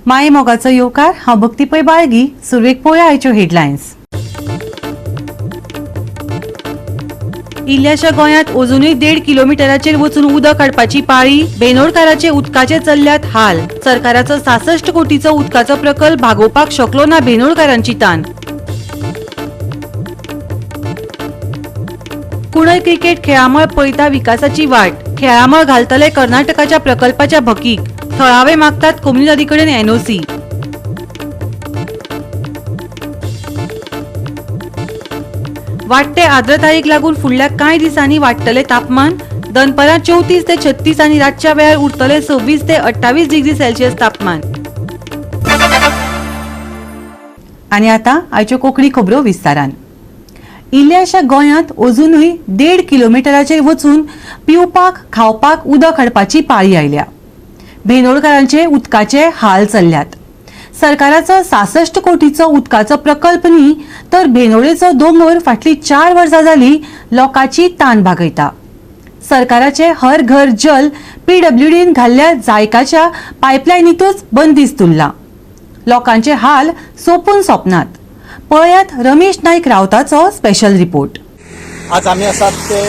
माये मोगाचो येवकार. हांव भक्ती पै बाळगी. सुरवेक पळोवया आयच्यो हेडलायन्स. इल्ल्याशा गोंयांत अजुनूय 1.5 किलोमिटराचेर वचून उदक हाडपाची पाळी. बेनोडकाराचे उदकाचे चल्ल्यात हाल. सरकाराचो 66 कोटीचो उदकाचो प्रकल्प भागोवपाक शकलो ना बेनोडकारांची तान. कुणय क्रिकेट खेळामळ पळयता विकासाची वाट. खेळामळ घालतले कर्नाटकाच्या प्रकल्पाच्या भकीक. थळावे मागतात कोमुनिदादी कडेन एनओसी. वाडटे आर्द्रतायेक लागून फुडल्या कांय दिसांनी वाडटले तापमान. दनपरां 34 ते 36 आनी रातच्या वेळार उरतले 26 ते 28 डिग्री सेल्सियस तापमान. आनी आतां आयच्यो कोंकणी खबरो विस्तारान. इल्ल्याशा गोंयांत अजुनूय 1.5 किलोमिटराचेर वचून पिवपाक खावपाक उदक हाडपाची पाळी आयल्या. भेनोडकारांचे उदकाचे हाल चल्ल्यात. सरकाराचो 66 कोटीचो उदकाचो प्रकल्प न्ही तर भेनोडेचो दोंगर फाटलीं 4 वर्सां जाली लोकांची तान भागयता. सरकाराचे हर घर जल पीडब्ल्यूडीन घाल्ल्या जायकाच्या पायपलायनीतूच बंदिस्त उरलां. लोकांचे हाल सोंपून सोंपनात. पळयात रमेश नाईक रावताचो स्पेशल रिपोर्ट. आज आमी आसात ते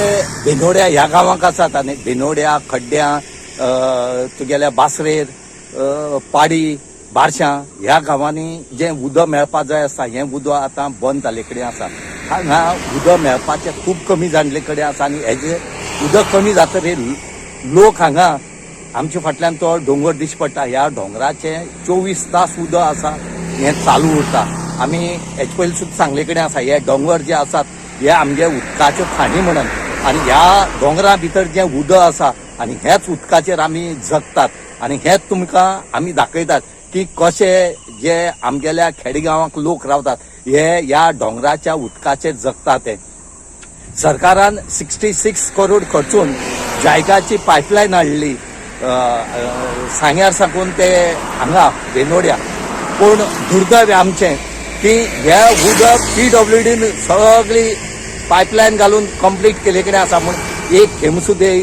भेनोड्या ह्या गांवांक आसात आनी भेनोड्या, खड्ड्यां, तुगेल्या बासरेर, पाडी, बारशां ह्या गांवांनी जें उदक मेळपा जाय आसा हें उदक आतां बंद जाल्ले कडेन आसा. हांगा उदक मेळपाचें खूब कमी जाल्ले कडेन आसा आनी हेजें उदक कमी जातकीर लोक हांगा आमच्या फाटल्यान तो दोंगर दिश्टी पडटा. ह्या दोंगराचें 24 तास उदक आसा हें चालू उरता. आमी हेचे पयलीं सुद्दां सांगले कडेन आसा, हे दोंगर जे आसात हे आमगे उदकाच्यो खाणी म्हणून आनी ह्या दोंगरा भितर जें उदक आसा आनी हेच उदकाचेर आमी जगतात आनी हेच तुमकां आमी दाखयतात की कशे जे आमगेल्या खेडेगांवांक लोक रावतात हे ह्या दोंगराच्या उदकाचेर जगतात. ते सरकारान 66 करोड खर्चून जायकाची पायपलायन हाडली सांग्यार साकून ते हांगा बेनोड्या, पूण दुर्दैव आमचें की हे उदक पीडब्ल्यूडीन सगळी पायपलायन घालून कंप्लीट केले कडेन आसा, म्हूण एक थेंब सुद्दां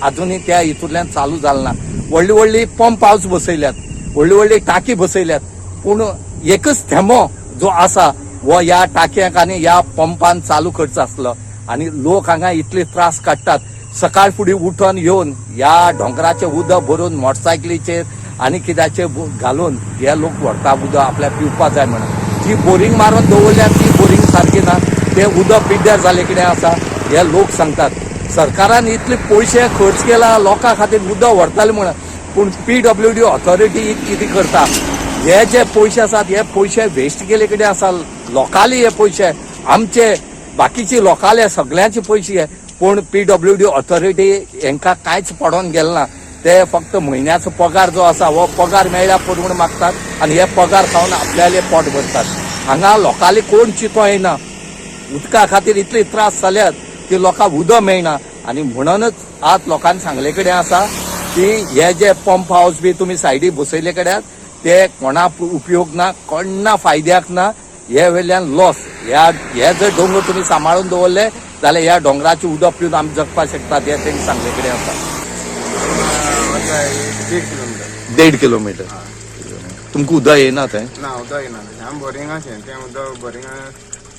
अजुनूय त्या हितूंतल्यान चालू जालें ना. व्हडली व्हडली पंप हावस बसयल्यात, व्हडली व्हडली टाकी बसयल्यात, पूण एकच थेंबो जो आसा हो ह्या टाकयांक आनी ह्या पंपान चालू करचो आसलो. आनी लोक हांगा इतले त्रास काडटात, सकाळ फुडें उठून येवन ह्या दोंगराचें उदक भरून मोटरसायकलीचेर आनी कित्याचेर घालून हे लोक व्हरता उदक आपल्याक पिवपा जाय म्हणून. जी बोरींग मारून दवरल्या ती बोरींग सारकी ना, तें उदक पिड्ड्यार जाल्ले कडेन आसा हे लोक सांगतात. सरकारान इतले पयशे खर्च केला लोकां खातीर उदक व्हरताले म्हणून, पूण पीडब्ल्यूडी ऑथॉरिटी कितें करता, हे जे पयशे आसात हे पयशे वेस्ट केले कडेन आसा. लोकांले हे पयशे आमचे बाकीचे लोकांले सगळ्यांचे पयशे, पूण पीडब्ल्यूडी ऑथॉरिटी हेंकां कांयच पडोन गेलें ना. ते फक्त म्हयन्याचो पगार जो आसा हो पगार मेळ्ळ्या पुरो म्हूण मागतात आनी हे पगार खावन आपल्याले पोट भरतात. हांगा लोकांले कोण चितो येना. उदका खातीर इतले त्रास जाल्यात की लोकांक उदक मेळना आनी म्हणूनच आज लोकांनी सांगले कडेन आसा की हे जे पंप हावस बी तुमी सायडी बसयले कडेन ते कोणाक उपयोग ना, कोण्णा फायद्याक ना, हे वयल्यान लॉस. ह्या हे जर दोंगर तुमी सांबाळून दवरले जाल्यार ह्या दोंगराचें उदक पिवन आमी जगपाक शकतात हे तेणी सांगले कडेन आसा. 1.5 किलोमिटर. 1.5 किलोमिटर तुमकां उदक येना थंय? ना, उदक येना. आमी बोरिंगाचें तें उदक बोरिंगा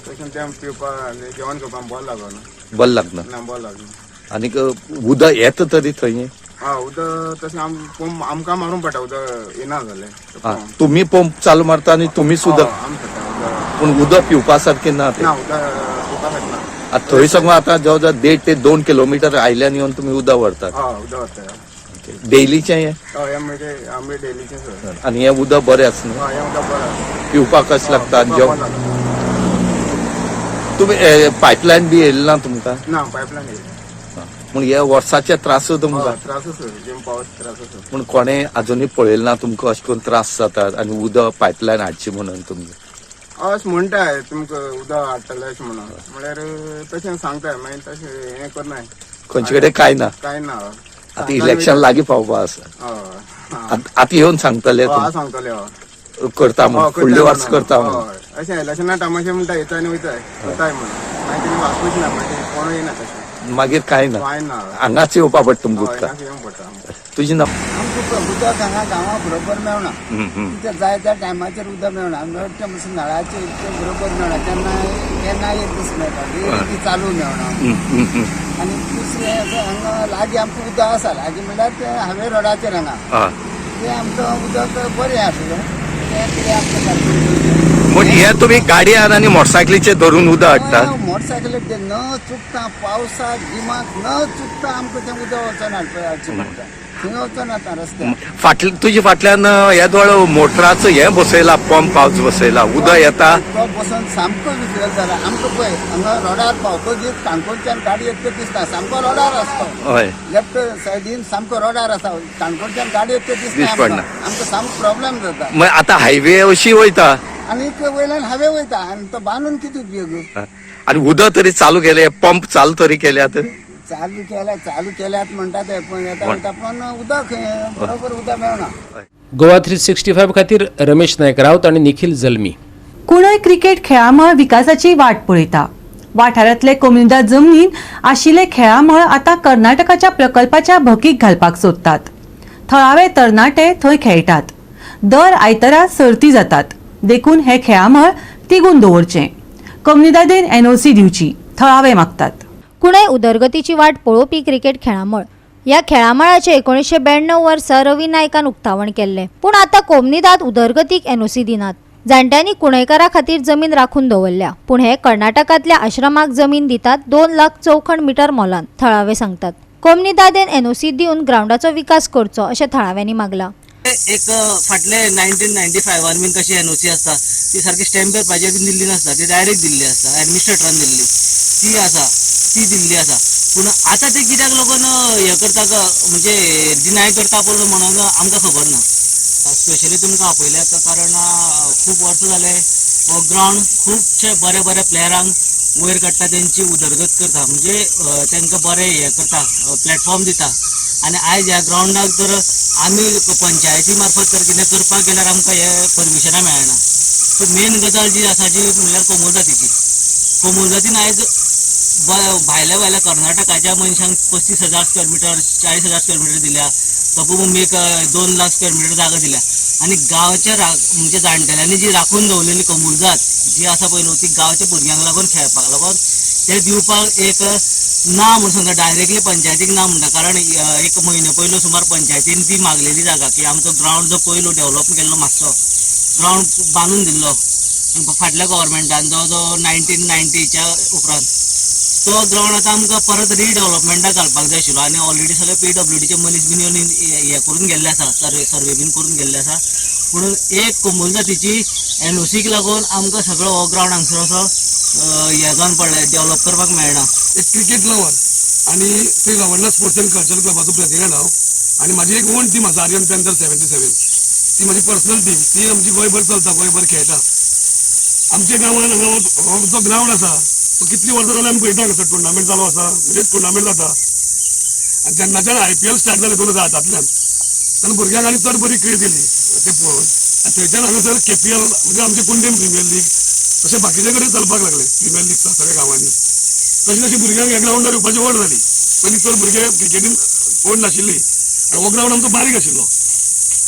तशें तें पिवपाक आनी जेवण करपाक बरें लागना. बरें लागना? ना, बरें लागना. आनीक उदक येता तरी थंय? हा, उदक तशें आम पंप आमकां मारूंक पडटा, उदक येना जालें. हा, तुमी पंप चालू मारता आनी तुमी सुद्दां? आमी करता उदक. पूण उदक पिवपा सारकें ना तें? ना, उदक पिवपा सारकें ना. आतां थंय साकून आतां जवळ जवळ 1.5 ते 2 किलोमिटर आयल्यान येवन तुमी उदक व्हरतात? हय, उदक व्हरता. डेलीचें हें? हय, हें म्हणजे आमगे डेलीचें सर. आनी हें उदक बरें आसा न्हू? हय, हें उदक बरें आसा. पिवपाक कशें लागता आनी जेवण? बरें लागता. तुमी पायपलायन बी येयलें ना तुमकां? ना, पायपलायन येयलें. पूण हे वर्साचे त्रास तुमकां? हय, त्रास आसा, जेम पावस त्रास आसा. पूण कोणें अजुनूय पळयलें ना तुमकां अशें करून त्रास जातात आनी उदक पायपलायन हाडची म्हणून तुमकां? अशें म्हणटाय तुमकां उदक हाडटलें अशें म्हणून, म्हणल्यार तशें सांगताय, मागीर तशें हें करनाय. खंयचे कडेन कांय ना? कांय ना. आतां इलेक्शन लागीं पावपा आसा. हय. आतां येवन सांगतले? हय, सांगतले, हय. करता म्हूण, फुडले वर्स करता म्हणून? हय, अशें इलेक्शना टायमार म्हणटा येता आनी वयताय करताय म्हणून, मागीर तेणी वास्कोच ना, मागीर कोणूय येना तशें. मागीर कांय ना. कांय ना. हांगाच येवपा पडटा तुमकां हय, उदकाक. हांगाच येवंक पडटा आमकां. तुजी नाव? आमकां उदक हांगा गांवा बरोबर मेळना. कित्याक जाय त्या टायमाचेर उदक मेळना. मेळटा म्हणसर नळाचेर इतकें बरोबर मेळना. केन्ना केन्ना एक दीस मेळटा, डेली चालू मेळना. आनी दुसरें असं हांगा लागीं आमकां उदक आसा. लागीं म्हणल्यार ते हायवे रोडाचेर हांगा तें आमकां उदक बरें आसलें तें कितें आमकां सारकें. म्हण हे तुमी गाडयार आनी मोटरसायकलीचेर धरून उदक हाडटा? मोटरसायकलीक ते न चुकता, पावसाक गिमाक न चुकता आमकां तें उदक वचोन हाडचें पडटा. थंय वचोन आतां रस्त्यार. फाटले तुजे फाटल्यान येदोळ मोटराचो हे बसयला, पंप हावस बसयला, उदक येता? तो बसून सामको विसरल जाला आमकां. पळय हांगा रोडार पावतकीच काणकोणच्यान गाडी येता दिसता. सामको रोडार आसता. लेफ्ट सायडीन सामको रोडार आसा. काणकोणच्यान गाडी येता दिसता. दिस आमकां. पडना. आमकां सामको प्रॉब्लेम जाता. मग आता हायवे अशी वयता. आनीक वयल्यान हायवे वयता आनी तो बांदून कितें उपयोग? आनी उदक तरी चालू केले, पंप चालू तरी केल्यात? चालू केल्या, चालू केल्यात म्हणटा ते, पण येता म्हणटा, पण उदक बरोबर उदक मेळना. गोवा 365 खातीर रमेश नायक राऊत आणि निखिल जल्मी. कुणय क्रिकेट खेळामळ विकासाची वाट पळयता. वाठारांतले कोमुनिदाद जमनीन आशिल्ले खेळामळ आतां कर्नाटकाच्या प्रकल्पाच्या भकीक घालपाक सोदतात. थळावे तरणाटे थंय खेळटात. दर आयतारा सर्ती जातात. देखून हे खेळामळ तिगून दवरचें. कोमुनिदादेन एनओसी दिवची थळावे मागतात. कुणय उदरगतीची वाट पळोवपी क्रिकेट खेळामळ. ह्या खेळामळाचें 1992 वर्सा रवी नायकान उक्तावण केल्लें. पूण आतां कोमनिदाद उदरगतीक एनओसी दिनात. जाणट्यांनी कुणयकारा खातीर जमीन राखून दवरल्या, पूण हे कर्नाटकांतल्या आश्रमाक जमीन दितात 2 लाख चौखण मिटर मोलान. थळावे सांगतात कोमनिदादेन एनओसी दिवन ग्रावंडाचो विकास करचो अशें थळाव्यांनी मागलां. एक फाटले 1995 बीन कशी एनओसी आसता ती सारकी स्टॅम्प पेपराचेर बीन दिल्ली नासता, ती डायरेक्ट दिल्ली आसता, एडमिनिस्ट्रेटरान दिल्ली ती आसा, ती दिल्ली आसा. पूण आतां ते कित्याक लागून हें करता, म्हणजे डिनाय करता पळय म्हणून आमकां खबर ना. स्पेशली तुमकां आपयल्या कारण खूब वर्सां जाले हो ग्रावंड खुबशे बरे बरे प्लेयरांक वयर काडटा, तेंची उदरगत करता, म्हणजे तांकां बरें हें करता, प्लेटफॉर्म दिता. आनी आयज ह्या ग्रावंडाक जर आमी पंचायती मार्फत जर कितें करपाक गेल्यार आमकां हें परमिशनां मेळना. सो मेन गजाल जी आसा जी म्हणल्यार कोमुनिदादीची. कोमुनिदादीन आयज भायल्या भायल्या कर्नाटकाच्या मनशांक 35,000 स्क्वेअर मिटर, 40,000 स्क्वेअर मिटर दिल्या, तपू मुंबयक 2 लाख स्क्वेअर मिटर जागा दिल्या. आनी गांवच्या म्हणजे जाणटेल्यांनी जी राखून दवरलेली कोमुनिदाद जी आसा पळय न्हू, ती गांवच्या भुरग्यांक लागून खेळपाक लागून ते दिवपाक एक ना म्हणून सांगता, डायरेक्टली पंचायतीक ना म्हणटा. कारण एक म्हयनो पयलो सुमार पंचायतीन ती मागलेली जागा की आमचो ग्रावंड जो पयलो डेवलप केल्लो, मातसो ग्रावंड बांदून दिल्लो फाटल्या गव्हर्मेंटान जो जो 1990च्या उपरांत, तो ग्रावंड आतां आमकां परत रिडेवलपमेंटाक घालपाक जाय आशिल्लो. आनी ऑलरेडी सगळे पीडब्ल्यूडीचे मनीस बीन येवन हें करून गेल्ले आसा, सर्वे बीन करून गेल्ले आसा. पूण एक कोमुनिदादीची एनओसीक लागून आमकां सगळो हो ग्रावंड हांगसर असो हें जावन पडलें, डेवलप करपाक मेळना. एक क्रिकेट लवर आणि Shri Lavanna sports and cultural क्लबाचो प्रेसिडेंट हांव. आनी म्हाजी एक ओन टीम आसा, आर्यन पॅन्थर 77. ती म्हाजी पर्सनल टीम. ती आमची गोंयभर चलता, गोंयभर खेळटा. आमच्या गांवान हांगा हो जो ग्रावंड आसा तो कितली वर्सां जाली आमी पळयता, हांगासर टुर्नामेंट चालू आसा, म्हणजे टुर्नामेंट जाता. आनी जेन्नाच्यान आयपीएल स्टार्ट जालें 2008तांतल्यान, तेन्ना भुरग्यांक आनी चड बरी क्रेज येयली ते पळोवन. आनी थंयच्यान हांगासर केपीएल, म्हणजे आमचे कुंडेम प्रिमियर लीग, तशें बाकीचे कडेन चलपाक लागले प्रिमियर लीग सगळ्या गांवांनी. तशी तशी भुरग्यांक ह्या ग्रावंडार येवपाची ओड जाली. पयलीं चड भुरगे क्रिकेटीन ओड नाशिल्ली आनी हो ग्रावंड आमचो बारीक आशिल्लो.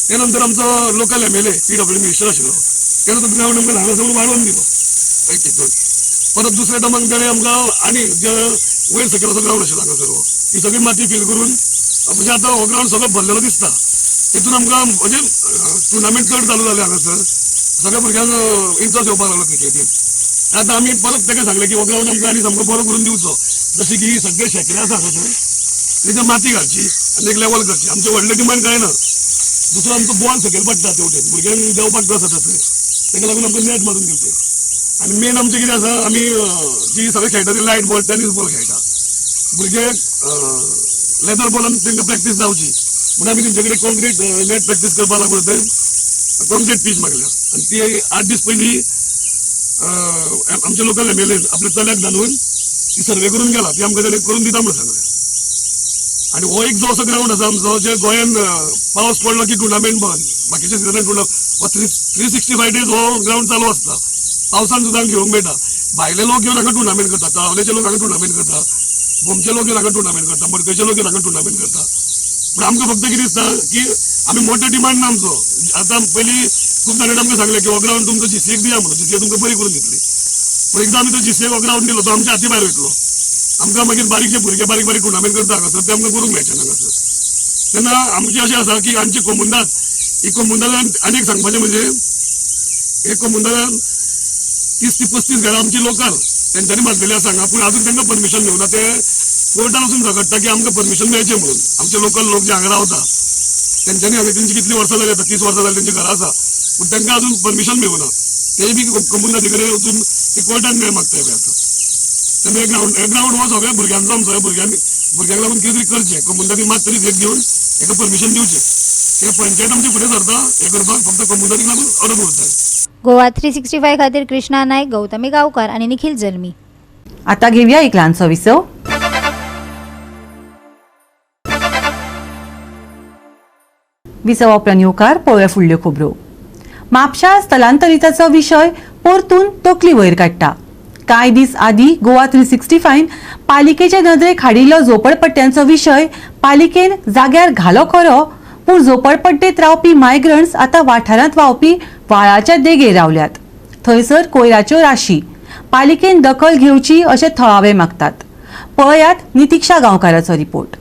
त्या नंतर आमचो local MLA PW minister आशिल्लो, तेणें तो ग्रावंड आमकां ल्हान वाडोवन दिलो एक हितून. परत दुसऱ्या टर्माक तेणें आमकां आनी जे वयर सकयल असो ग्रावंड आशिल्लो हांगासर, हो ही सगळी माती फील करून, म्हणजे आतां हो ग्रावंड सगळो भरलेलो दिसता. तितून आमकां म्हणजे टुर्नामेंट चड चालू जाले हांगासर, सगळ्या भुरग्यांक इंट्रस्ट येवपाक लागलो क्रिकेटीन. आतां आमी परत ताका सांगलें की हो ग्रावंड आमकां आनी सामको बरो करून दिवचो, जशें की सगळे शेकरे आसा हांगासर तेच्या माती घालची आनी एक लेवल करची. आमचें व्हडलें डिमांड कांय ना. दुसरो आमचो बॉल सकयल पडटा तेवटेन, भुरग्यांक देंवपाक त्रास जाता थंय, ताका लागून आमकां नॅट मारून दिवचें. आनी मेन आमचें कितें आसा, आमी जी सगळे खेळटा ती लायट बॉल, टेनीस बॉल खेळटा. भुरगे लेदर बॉलान तांकां प्रॅक्टीस जावची म्हणून आमी तेंचे कडेन कॉन्क्रीट नॅट प्रॅक्टीस करपाक लागून थंय कॉन्क्रीट पीच मागल्या. आनी ती 8 दीस पयलीं आमचे लोकल एमएलए आपल्या चल्याक धाडून ती सर्वे करून गेला, ती आमकां ताणें करून दिता म्हणून सांगलें. आनी हो एक जो असो ग्रावंड आसा आमचो, जे गोंयान पावस पडलो की टुर्नामेंट बंद, बाकीच्या सिजनान टुर्नामेंट हो 365 डेज हो ग्रावंड चालू आसता. पावसान सुद्दां खेळूंक मेळटा. भायले लोक येवन हांगा टुर्नामेंट करता, तळावलेचे लोक हांगा टुर्नामेंट करता. गोमचे लोक येवन हांगा टुर्नामेंट करता, मडकयचे लोक येवन हांगा टुर्नामेंट करता. पूण आमकां फक्त कितें दिसता की आमी मोठो डिमांड ना आमचो. आतां पयलीं खूब जाणांनी आमकां सांगलें की हो ग्रावंड तुमकां जीसीएक दिया म्हणून, जीसीए तुमकां बरी करून दितली. पूण एकदां आमी तो जीसीएक हो ग्रावंड दिलो तो आमच्या हाती भायर वयतलो. आमकां मागीर बारीकशे भुरगे बारीक बारीक टुर्नामेंट करता हांगासर, ते आमकां करूंक मेळचे ना हांगासर. तेन्ना आमचें अशें आसा की आमची कोमुंदाद, ही कोमुंदादान आनी एक सांगपाचें म्हणजे एक कोमुंदादान 30 ते 35 घरां आमची लोकल तेंच्यांनी बांदलेली आसा हांगा, पूण आजून तांकां परमिशन मेळूना. ते कोर्टान वचून झगडटा की आमकां परमिशन मेळचें म्हणून. आमचे लोकल लोक जे हांगा रावता तेंच्यांनी हांगा तेंची कितलीं वर्सां जाली आतां, 30 वर्सां जाली तेंची घरां आसा, पूण तांकां अजून परमिशन मेळूना. तेय बी कोमुंदादी कडेन वचून ते कोर्टान मेळ मागता पळय आतां. तेन्ना ग्रावंड हो सगळ्या भुरग्यांचो, आमचो भुरग्यांक लागून कितें तरी करचें. कोमुंदादी मात तरी झेप घेवन हेका परमिशन दिवचें. हे पंचायत आमची फुडें सरता हें करपाक, फक्त कोमुंदादीक लागून अडत उरता. गोवा 365 खातीर कृष्णा नायक, गौतमी गावकर आनी निखिल जल्मी. आता घेऊया एक ल्हानसो विसव. विसवा उपरांत येवकार पळोवया फुडल्यो खबरो. म्हापशा स्थलांतरिताचो विशय परतून तकली वयर काडटा. कांय दीस आदी गोवा 365 पालिकेचे नदरेक हाडिल्लो झोपडपट्ट्यांचो विशय पालिकेन जाग्यार घालो खरो, पूण झोपडपट्टेंत रावपी मायग्रंट्स आतां वाठारांत व्हांवपी व्हाळाच्या देगेर रावल्यात. थंयसर कोयराच्यो राशी, पालिकेन दखल घेवची अशें थळावे मागतात. पळयात नितिक्षा गांवकाराचो रिपोर्ट.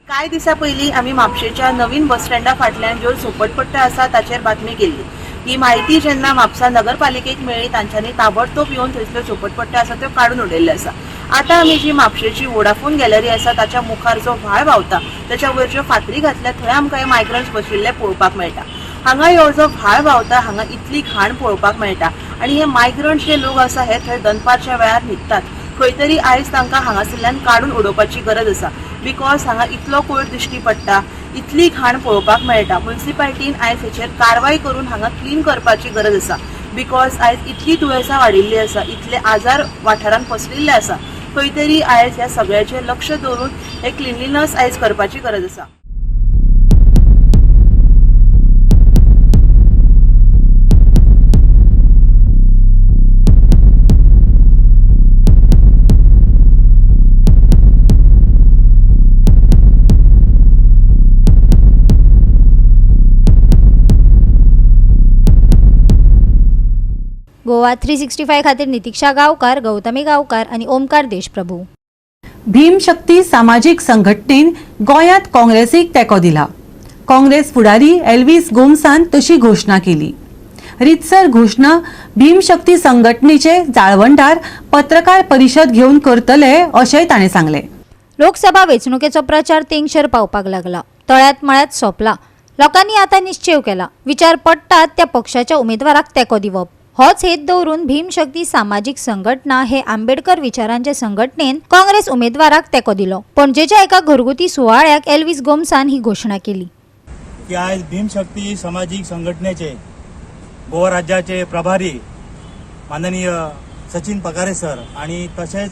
कांय दिसां पयलीं आमी म्हापशेच्या नवीन बस स्टँडा फाटल्यान ज्यो झोपडपट्ट्यो आसा ताचेर बातमी केल्ली. ही म्हायती जेन्ना म्हापसा नगरपालिकेक मेळ्ळी तांच्यांनी ताबडतोब येवन थंयसल्यो झोपडपट्ट्यो आसा त्यो काडून उडयल्ल्यो आसा. आतां आमी जी म्हापशेची वोडाफोन गॅलरी आसा ताच्या मुखार जो व्हाळ व्हांवता ताच्या वयर ज्यो फातरी घातल्या थंय आमकां हे मायग्रंट्स बशिल्ले पळोवपाक मेळटा. हांगा ह्यो जो व्हाळ व्हांवता हांगा इतली घाण पळोवपाक मेळटा आनी हे मायग्रंट्स जे लोक आसा हे थंय दनपारच्या वेळार न्हिदतात. खंय तरी आयज तांकां हांगासरल्यान काडून उडोवपाची गरज आसा, because हांगा इतलो कोयर दिश्टी पडटा, इतली घाण पळोवपाक मेळटा. मुन्सिपालिटीन आयज हेचेर कारवाय करून हांगा क्लीन करपाची गरज आसा, because आयज इतली दुयेंसां वाडिल्ली आसा, इतले आजार वाठारांत पसरिल्ले आसा. खंय तरी आयज ह्या सगळ्याचेर लक्ष दवरून हे क्लिनलीनस आयज करपाची गरज आसा. गोवा 365 खातीर नितिक्षा गांवकार, गौतमी गांवकार आनी ओमकार देशप्रभू. भीमशक्ती सामाजीक संघटनेन गोंयांत काँग्रेसीक तेंको दिला. काँग्रेस फुडारी एल्वीस गोम्सान तशी घोशणा केली. रितसर घोशणा भीमशक्ती संघटनेचे जाळवणदार पत्रकार परिशद घेवन करतले अशेंय ताणें सांगलें. लोकसभा वेंचणुकेचो प्रचार तेंगशेर पावपाक लागला. तळ्यात मळ्यात सोंपला. लोकांनी आतां निश्चेव केला. विचार पडटात त्या पक्षाच्या उमेदवाराक तेंको दिवप होच हेत दवरून भीमशक्ती सामाजीक संघटना हे आंबेडकर विचारांचे संघटनेन काँग्रेस उमेदवाराक तेंको दिलो. पणजेच्या एका घरगुती सुवाळ्याक एल्वीस गोम्सान ही घोशणा केली. की आयज भीमशक्ती सामाजीक संघटनेचे गोवा राज्याचे प्रभारी माननीय सचिन पगारे सर आणि तसेच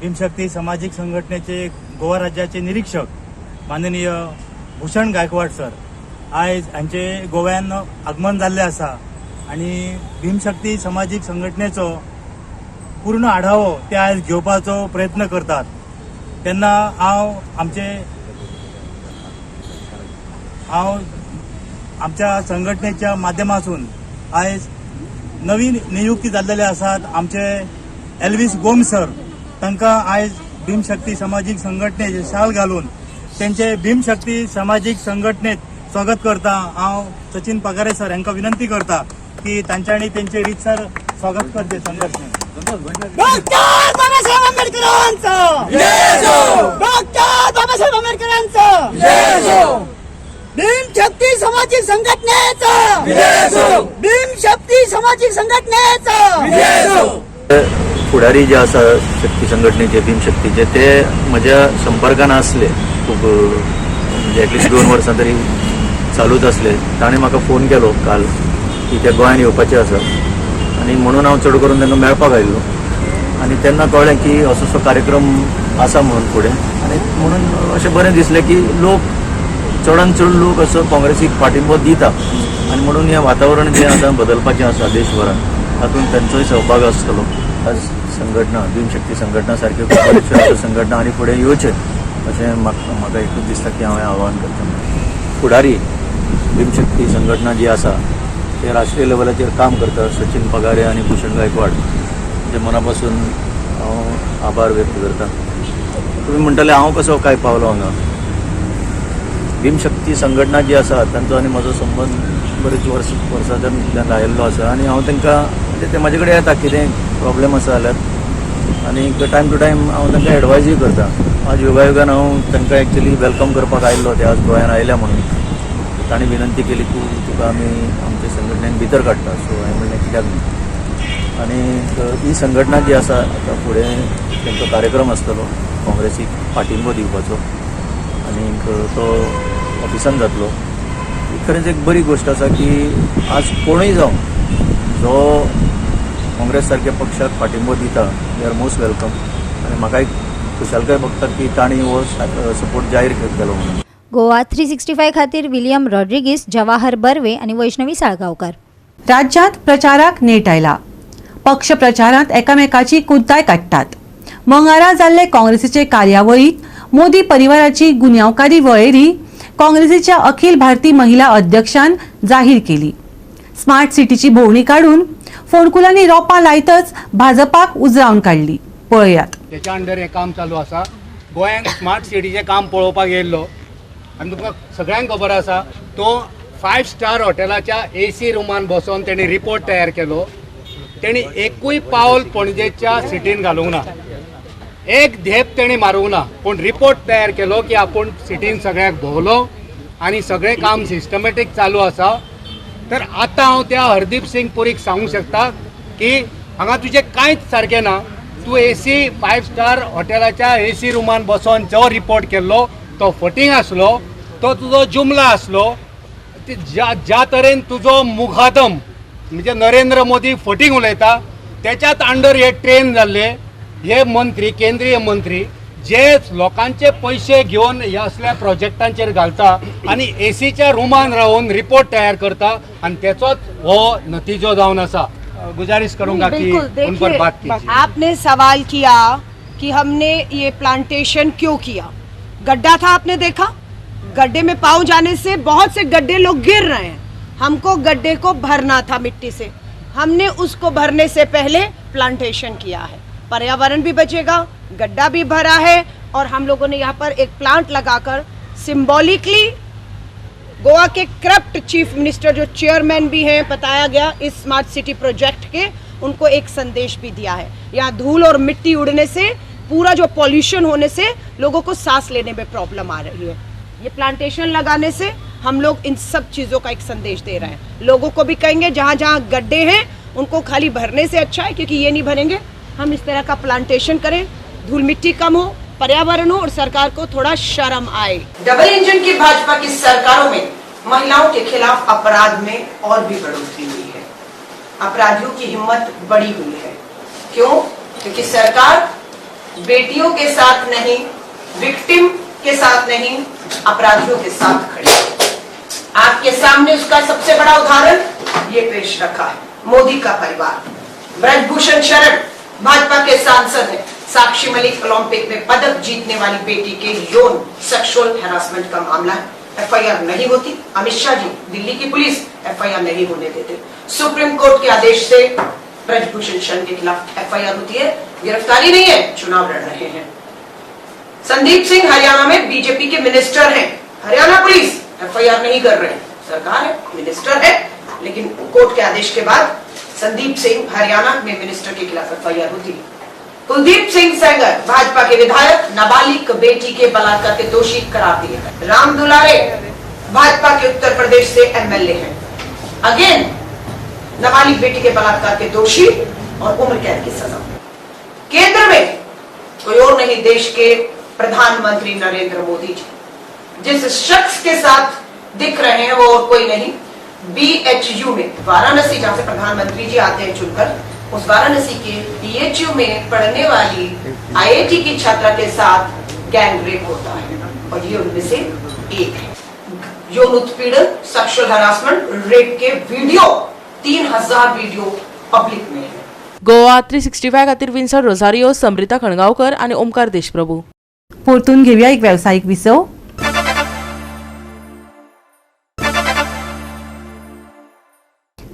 भीमशक्ती सामाजिक संघटनेचे गोवा राज्याचे निरीक्षक माननीय भूषण गायकवाड सर आयज हांचे गोव्यान आगमन जाल्लें आसा आणि भीमशक्ती सामाजीक संघटनेचो पूर्ण आढावो ते आयज घेवपाचो प्रयत्न करतात. तेन्ना हांव आमच्या संघटनेच्या माध्यमातून आयज नवीन नियुक्ती जाल्लेले आसात आमचे एल्वीस गोम्स सर तांकां आयज भीमशक्ती सामाजीक संघटनेचे शाल घालून तेंचे भीमशक्ती सामाजीक संघटनेत स्वागत करता. हांव सचिन पगारे सर हांकां विनंती करता की तांच्यांनी तेंचे रितसर स्वागत करचे संघटनेत. डॉक्टर बाबासाहेब आंबेडकरांचं, डॉक्टर बाबासाहेब आंबेडकरांचं, भीमशक्ती सामाजिक संघटनेचं, भीमशक्ती सामाजिक संघटनेचं. फुडारी जे आसा शक्ती संघटनेचे भीमशक्तीचे ते म्हज्या संपर्कान आसले खूब, म्हणजे एटलिस्ट 2 वर्सां तरी चालूच आसले. ताणें म्हाका फोन केलो काल की ते गोंयान येवपाचे आसा आनी म्हणून हांव चड करून तांकां मेळपाक आयिल्लो आनी तेन्ना कळ्ळें की असो असो कार्यक्रम आसा म्हणून फुडें आनी म्हणून अशें बरें दिसलें की लोक चडान चड लोक असो काँग्रेसीक पाठिंबो दिता आनी म्हणून हें वातावरण जें आतां बदलपाचें आसा देशभरात तातूंत तांचोय सहभाग आसतलो. आज संघटना भीमशक्ती संघटना सारक्यो बऱ्योचश्यो अश्यो संघटना आनी फुडें येवचे अशें म्हाका एकूच दिसता की हांवें आव्हान करता. फुडारी भीमशक्ती संघटना जी आसा ते राष्ट्रीय लेवलाचेर काम करता सचिन पगारे आनी भूषण गायकवाड जे मना पासून हांव आभार व्यक्त करता. तुमी म्हणटले हांव कसो काय पावलो हांगा. भीमशक्ती संघटना जी आसा तांचो आनी म्हजो संबंद बरीच वर्सांच्यान आयिल्लो आसा आनी हांव तांकां म्हणजे ते म्हाजे कडेन येता कितें प्रॉब्लेम आसा जाल्यार आनी टायम टू टायम हांव तांकां एडवायजूय करता. आज योगायोगान हांव तांकां एक्चुली welcome करपाक आयिल्लो ते आज गोंयान आयल्या म्हणून तांणी विनंती केली तूं तुका आमी आमचे संघटनेन भितर काडटा. सो हांवें म्हणलें कित्याक न्ही. आनी ही संघटना जी आसा आतां फुडें तांचो कार्यक्रम आसतलो काँग्रेसीक पाठिंबो दिवपाचो आनी तो ऑफिसान जातलो. ही खरेंच एक बरी गोश्ट आसा की आज कोणूय जावं जो काँग्रेस सारक्या पक्षाक पाठिंबो दिता they are most welcome आनी म्हाका एक खुशालकाय भोगता की तांणी हो सपोर्ट जाहीर केलो म्हणून. गोवा 365 खातीर विलियम रॉड्रिगीस, जवाहर बर्वे आनी वैष्णवी साळगांवकर. राज्यांत प्रचाराक नेट आयला. पक्ष प्रचारांत एकामेकाची कुद्दाय काडटात. मंगळारा जाल्ले काँग्रेसीचे कार्यावळीत मोदी परिवाराची गुन्यांवकारी वळेरी काँग्रेसीच्या अखिल भारतीय महिला अध्यक्षान जाहीर केली. स्मार्ट सिटीची भोंवडी काडून फोंडकुलांनी रोपां लायतच भाजपाक उजरावन काडली. पळयात. त्याच्या अंडर हें काम चालू आसा. गोंयांत स्मार्ट सिटीचें काम पळोवपाक येयल्लो आनी तुमकां सगळ्यांक खबर आसा तो 5 स्टार हॉटेलाच्या AC रुमान बसोन तेणी रिपोर्ट तयार केलो. तेणी एकूय पावल पणजेच्या सिटीन घालूंक ना, एक धेप तेणी मारूंक ना, पूण रिपोर्ट तयार केलो की आपूण सिटीन सगळ्याक भोंवलो आनी सगळें काम सिस्टमॅटीक चालू आसा. तर आतां हांव त्या हरदीप सिंग पुरीक सांगूंक शकता की हांगा तुजें कांयच सारकें ना. तूं AC 5 star हॉटेलाच्या AC रुमान बसोन जो रिपोर्ट केल्लो तो फटींग आसलो, तो तुजो जुमला आसलो. ज्या तरेन तुजो मुखादम म्हणजे नरेंद्र मोदी फटींग उलयता त्याच्यात अंडर हे ट्रेन जाल्ले हे मंत्री, केंद्रीय मंत्री जे लोकांचे पयशे घेवन ह्या असल्या प्रोजेक्टांचेर घालता आनी एसीच्या रुमान रावन रिपोर्ट तयार करता आनी तेचोच हो नतिजो जावन आसा. गुजारिश करूंगा कि उन पर बात कीजिए. आपने सवाल किया कि हमने ये प्लांटेशन क्यों किया. गड्ढा था, आपने देखा, गड्ढे में पाँव जाने से बहुत से गड्ढे लोग गिर रहे हैं. हमको गड्ढे को भरना था मिट्टी से, हमने उसको भरने से पहले प्लांटेशन किया है. पर्यावरण भी बचेगा, गड्ढा भी भरा है और हम लोगों ने यहाँ पर एक प्लांट लगाकर symbolically Goa K corrupt chief minister जो चेयरमैन भी हैं बताया गया इस स्मार्ट सिटी प्रोजेक्ट के, उनको एक संदेश भी दिया है. यहाँ धूल और मिट्टी उड़ने से, पूरा जो पॉल्यूशन होने से लोगों को सांस लेने में प्रॉब्लम आ रही है. ये प्लांटेशन लगाने से हम लोग इन सब चीज़ों का एक संदेश दे रहे हैं. लोगों को भी कहेंगे जहाँ जहाँ गड्ढे हैं उनको खाली भरने से अच्छा है, क्योंकि ये नहीं भरेंगे, हम इस तरह का प्लांटेशन करें, धूल मिट्टी कम हो, पर्यावरण हो और सरकार को थोड़ा शर्म आए. डबल इंजन की भाजपा की सरकारों में महिलाओं के खिलाफ अपराध में और भी बढ़ोतरी हुई है. अपराधियों की हिम्मत बढ़ी हुई है. क्यों? क्योंकि सरकार बेटियों के साथ नहीं, विक्टिम के साथ नहीं, अपराधियों के साथ खड़ी है. आपके सामने उसका सबसे बड़ा उदाहरण ये पेश रखा है, मोदी का परिवार. ब्रजभूषण शरण भाजपा के सांसद हैं. साक्षी मलिक ओलंपिक में पदक जीतने वाली बेटी के यौन सेक्सुअल हैरासमेंट का मामला है, एफआईआर नहीं होती. अमित शाह जी, दिल्ली की पुलिस एफआईआर नहीं होने देते. सुप्रीम कोर्ट के आदेश से ब्रजभूषण शरण के खिलाफ एफआईआर होती है, गिरफ्तारी नहीं है, चुनाव लड़ रहे हैं. संदीप सिंह हरियाणा में बीजेपी के मिनिस्टर हैं, हरियाणा पुलिस एफआईआर नहीं कर रहे. सरकार है, मिनिस्टर है, लेकिन कोर्ट के आदेश के बाद संदीप सिंह हरियाणा में मिनिस्टर के खिलाफ एफआईआर होती है. कुलदीप सिंह सेंगर भाजपा के विधायक, नाबालिग बेटी के बलात्कार के दोषी करार दिए गए. राम दुलारे भाजपा के उत्तर प्रदेश से एमएलए हैं, अगेन नाबालिग बेटी के बलात्कार के दोषी और उम्र कैद की सजा. केंद्र में कोई और नहीं, देश के प्रधानमंत्री नरेंद्र मोदी जी, जिस शख्स के साथ दिख रहे हैं वो और कोई नहीं, बीएचयू में, वाराणसी जहां से प्रधानमंत्री जी आते हैं चुनकर, उस वाराणसी के बीएचयू में पढ़ने वाली आईआईटी की छात्रा के साथ गैंग रेप होता है और ये उनमें से एक है। यौन उत्पीड़न, sexual harassment, rape K video, 3000 video public में है। गोवा 365 खातीर विन्सन रोझारियो, समृता खणगांवकर आनी ओमकार देशप्रभू। परतून घेवया एक वेवसायीक विसव।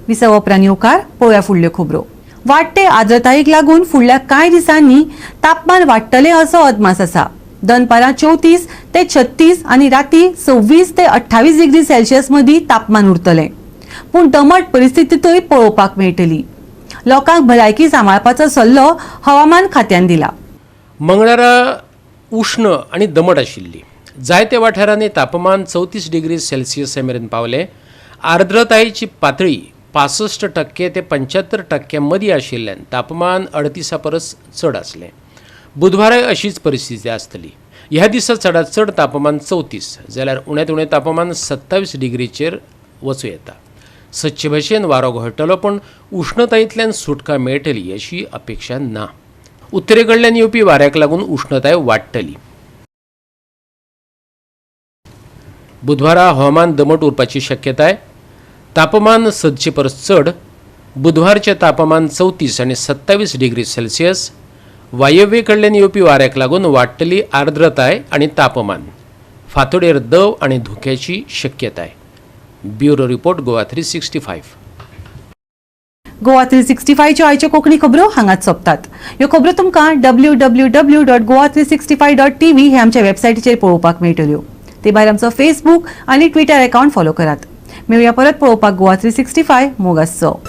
विसव उपरांत येवकार। पळोवया फुडल्यो खबरो। वाडटे आर्द्रतायेक लागून फुडल्या कांय दिसांनी तापमान वाडटलें असो अदमास आसा। दनपारां 34 ते 36 आनी राती 26 ते 28 डिग्री सेल्सियस मदीं तापमान उरतलें, पूण दमट परिस्थितींतूय पळोवपाक मेळटली। लोकांक भलायकी सांबाळपाचो सल्लो हवामान खात्यान दिला। मंगळारा उष्ण आनी दमट आशिल्ली। जायत्या वाठारांनी तापमान 34 डिग्री सेल्सियस मेरेन पावलें। आर्द्रतायेची पातळी 65% ते 75% मदीं आशिल्ल्यान तापमान 38 परस चड आसलें। बुधवाराय अशीच परिस्थिती आसतली। ह्या दिसा चडांत चड तापमान 34 जाल्यार उण्यांत उणें तापमान 27 डिग्रीचेर वचूं येता। सदचे भशेन वारो घोळटलो, पूण उष्णतायेंतल्यान सुटका मेळटली अशी अपेक्षा ना। उत्तरे कडल्यान येवपी वाऱ्याक लागून उष्णताय वाडटली। बुधवारा हवामान दमट उरपाची शक्यताय। तापमान सदचे परस चड। बुधवारचें तापमान 34 आनी 27 डिग्री सेल्सियस। वायव्ये कडल्यान येवपी वाऱ्याक लागून वाडटली आर्द्रताय आनी तापमान। फांतोडेर दव आनी धुक्याची शक्यताय। Bureau report, Goa 365। Goa 365च्यो आयच्यो कोंकणी खबरो हांगाच सोंपतात। ह्यो खबरो तुमकां www.goa365.tv हे आमच्या वेबसायटीचेर पळोवपाक मेळटल्यो। ते भायर आमचो फेसबूक आनी ट्विटर अकावंट फॉलो करात। मेळुया परत पळोवपाक गोवा 365। मोग आसचो।